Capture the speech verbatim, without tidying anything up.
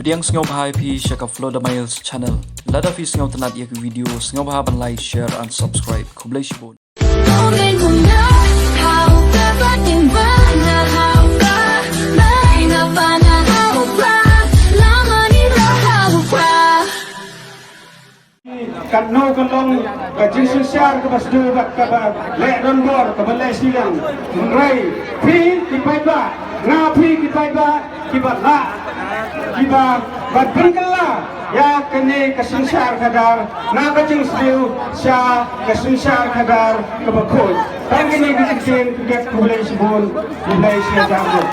Pdiang sngewbha ïa phi sha ka Flow Da Miles channel. Lada phi sngewtynnat ïa ka video, sngewbha ban like, share and subscribe. Khublei shibun. Katno ka long ka jingsynshar kaba sdang bad kaba leh donbor kaba leh shiliang. Hynrei phi ki paidbah, nga phi ki paidbah kiba lah, kiba ban pynkylla ïa kane ka synshar khadar na ka jingsdang sha ka synshar khadar kaba khuid. Tang kine ki ktien, khublei shibun. Khublei shibun.